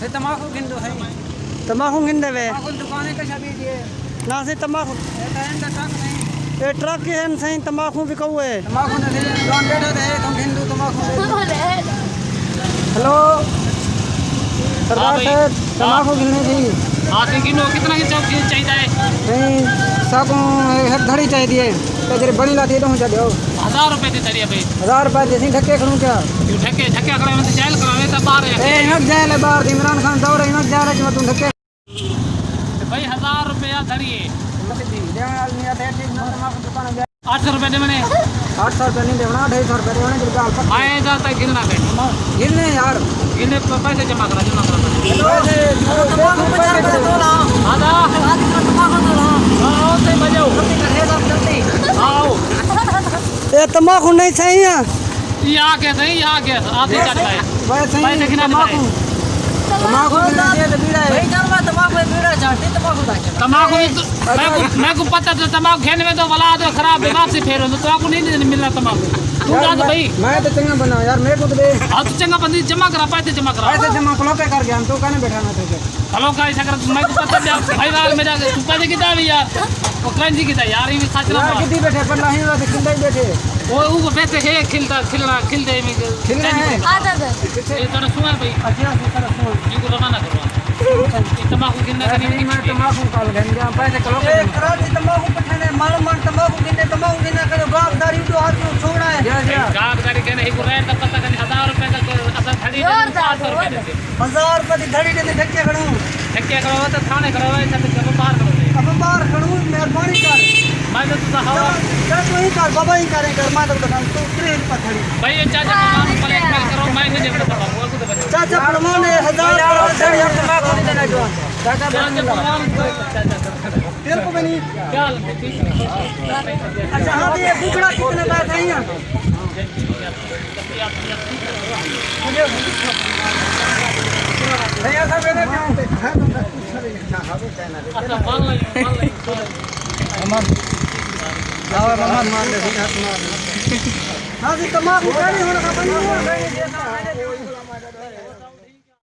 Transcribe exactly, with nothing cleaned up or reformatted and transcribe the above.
ہے تماخو گھندو ہے۔ تماخو گھندے وے؟ تماخو دکان ہے کشا بھی دیے۔ نہ سائیں، تماخو۔ اے ٹائم دا ٹرک نہیں۔ اے ٹرک ہن سائیں، تماخو وکاؤ ہے۔ تماخو نہ سائیں، دکان بیٹھا تے ہے، تم گھندو تماخو۔ ہیلو، سردار ہاں بھائی۔ صاحب، تماخو گھننے تھی۔ ہاں سائیں، گھنو، کتنا کی چاہیے ہے؟ سائیں، ساکوں ہک دھڑی چاہیے ہے۔ تے جڑی بݨی لاتی ہے، ݙو چا ݙیو۔ ہزار روپے دی دھڑی ہے بھائی۔ ہزار روپے دی سائیں، ڈھکے کھڑوں کیا؟ کیوں ڈھکے؟ ڈھکے کھڑے میں تے جیل کراوے تے باہر ہے۔ اے ہک جیل ہے باہر دی، عمران خان دور ہے، ہک جیل ہے جو تم ڈھکے۔ بھائی، ہزار روپیہ دھڑی ہے۔ اٹھ سو روپے ݙیوݨے۔ اٹھ سو روپے نہیں ݙیوݨا، اڑھائی سو روپے ݙیوݨے، جی ڳالھ پکی۔ آئے دا تے گھننا پئے۔ گھننے یار۔ گھننے پ-، پیسے جمع کرا، جمع کرا۔ پیسے، پیسے۔ ہاں دا۔ ہاں، آؤ تے بجاؤ۔ آؤ۔ اے تماخو نہیں سائیں۔ یہ آ کے صحیح، یہ آ کے، آ کے چل پائے۔ بھائی صحیح، بھائی دیکھنا تماخو۔ تماخو کھانا چاہیے تو بیڑا ہے۔ بھائی جان، میں تماخو بیڑا چاہتی، تماخو دا کیا؟ تماخو میں کو، میں کو پتہ تھا، تماخو کھانے میں تو ولا تو خراب ہے، واپسی پھیرو تو، تو آپ کو نہیں ملنا تماخو۔ تو یار، جا تو میں، بھائی۔ میں تو چنگا بندہ یار، میرے کو تو دے۔ ہاں، تو چنگا بندی جمع کرا، پیسے جمع کرا۔ پیسے جمع کلو کے کر گیا، تو کہنے بیٹھا میں تھے۔ ہلو گائز، اگر میں کو پتہ چا، بھائی وال میرا، تو پیسے کتنا بھی یار؟ وہ کرنسی کتنا یار، یہ بھی سچ نہ یار، بات۔ کتنی بیٹھے، پر نہیں ہوا تو کھلتا ہی بیٹھے۔ وہ، وہ بیٹھے ہے، کھلتا، کھلنا، کھلتے میں کھلنا ہے۔ آ جا، آ جا۔ یہ تو رسول ہے بھائی۔ اچھا، یہ تو رسول ہے۔ یہ کو روانہ کرو۔ یہ تماخو گھننا یار، کہ نہیں، نہیں، میں تماخو کال گھن گیا، پیسے کلو کے اے دیں۔ کراچی تماخو پٹھے نے، مال مال تماخو گھنے، تماخو گھنے کرو، گاہک داری تو ہاتھ میں چھوڑا ہے۔ جی، جی۔ گاہک داری کہنے، یہ کو ریٹ دا پتہ کہ نہیں، ہزار روپے دا کوئی اصل کھڑی ہے، زوردار، پانچ سو روپے دے۔ ہزار روپے دی دھڑی ݙے تے ڈھکے کھڑوں۔ ڈھکے کھڑو تے تھاݨے کھڑو، اے سب کے وپار کھڑو تے۔ وپار کھڑوں، مہربانی کر۔ میں تو تساں ہوا۔ چل، چل تو ہی کر، بابا ہی کریں کر، میں تو دکان تو تیرے ہی پتھڑی۔ بھائی، یہ چاچا پروان بلیک میل کرو، میں نہیں جیب تے پاؤں گا، کو تو بچو۔ چاچا پروان ہے، ہزار یار، یار، یار، تماخو نہیں دینا جو۔ چاچا چاچا پروان۔ پروان، چاچا۔ تیرے کو بھی نہیں۔ کیا حال ہے؟ ٹھیک ہے۔ اچھا، ہاں، یہ بکڑا کتنے کا ہے؟